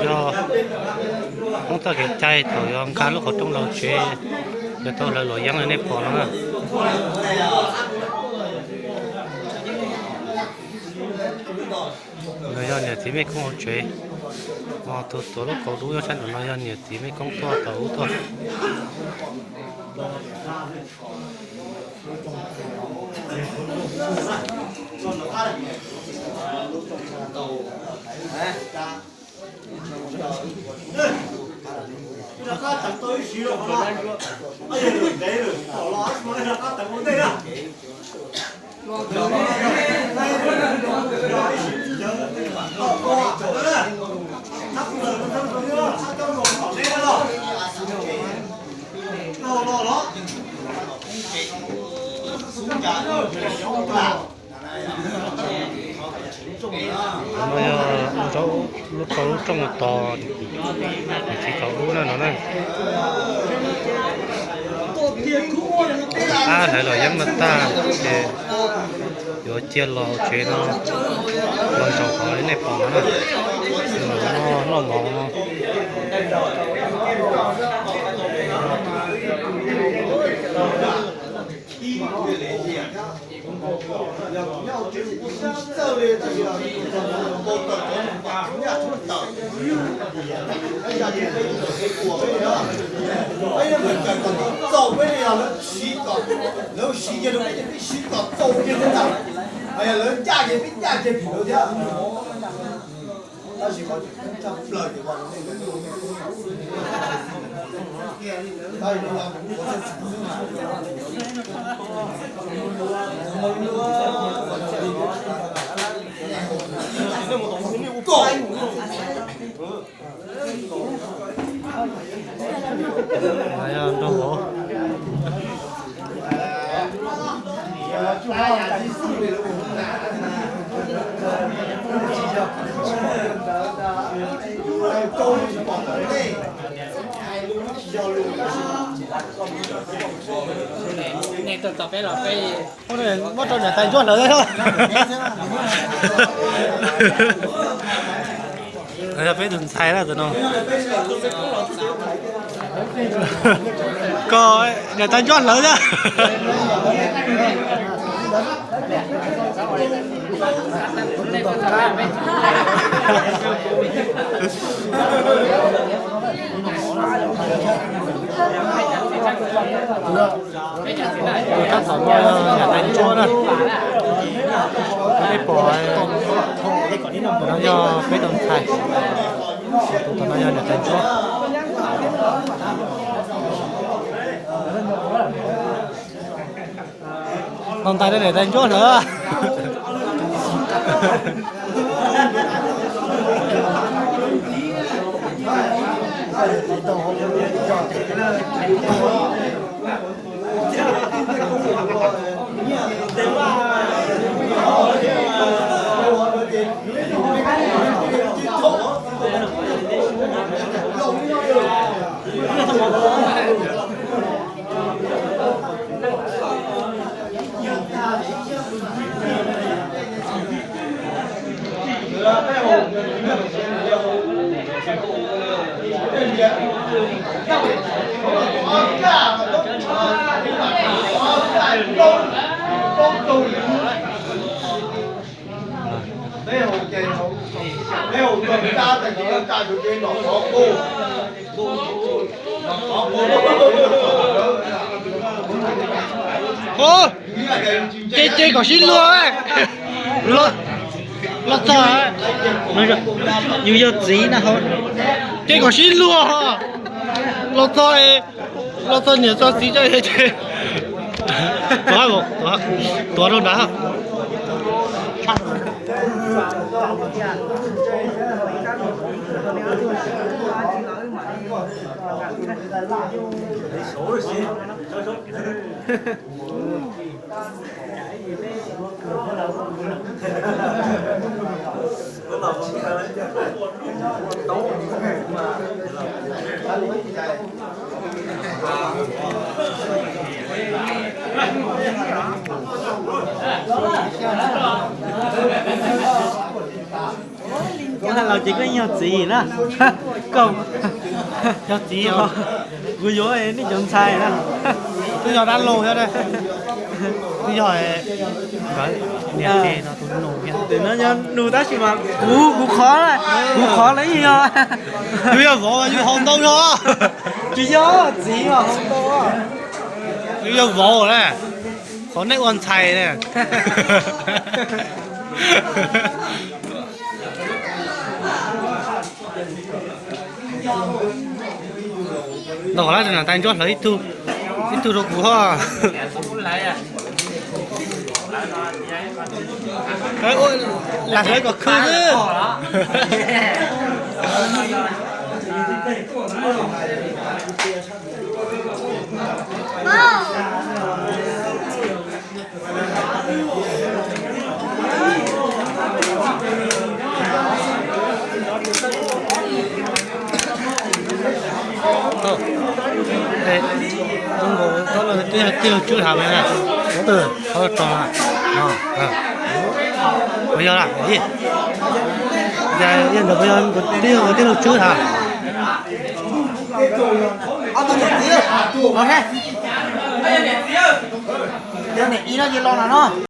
Yog Hmoob txoj kev cai thaum yuav nkag lub qhov rooj los tsev, yuav tau hlawv luam yeeb li nej pom no na. No yog niam txiv Mej Koob hauv tsev. Ho tus tuav lub kaus dub nyob sab nraum no yog niam txiv Mej Koob tuaj tau ub tuaj. No yog zaub, lub rau lub rooj tos niam txiv thaum ub na no na. Ab, hlawv luam yeeb no tag ces yuav cia los tsev no, los zaum qhov li nej pom no na, noj mov no. Peb Leej Mem Kaim kom tau txaus peb li, yog lawv siv kom, lawv siv kiag rau peb ces peb siv kom txaus kiag xwb ntag. Yog lawv ncaj ces peb ncaj kiag phim lawv thiab. Tab sis qhov tshaj plaws ces Nej tuaj txog peb los peb muab rau niam tais ntsuab hlawv. Yog peb tus ntxhais na tus no. Kom niam tais ntsuab hlawv thiab. Tus tab tom no yog niam tais ntsuab na. Peb pom no yog peb tus ntxhais. Tus tom no yog niam tais ntsuab. Tos ntais rau niam tais ntsuab hlawv. Ub, ces ces kom sib luag. Los txog, yus yog txiv na. Ces kom sib luag, los txog, los txog niam txog txiv tso ces tuav, tuav rau nrad. Ces koj yog txiv na. Koj yog txiv, kuv yuav nej cov ntxhais na. Twb yog dab laug thiab, twb yog nkawd niam tsev no tus nus thiab. Tus no yog nus tab sis mas kuv, kuv qhov, kuv qhov lawv yeej yog. Yus yog vauv yus haus ntau no. Tsis yog txiv mas haus ntau. Yus yog vauv na, qhov nej ua ntxhais na. Ntaus lawv na, tais ntsuab hlawv ib tug, ib tug rau kuv ho. Lam hlawv kom khw xwb. Zoo nkaus tij laug Tswb hais na, puas yog, puas yog ntawd, puas yog tij laug Tswb hais? Yog niam txiv, yog niam txiv no ces los no no.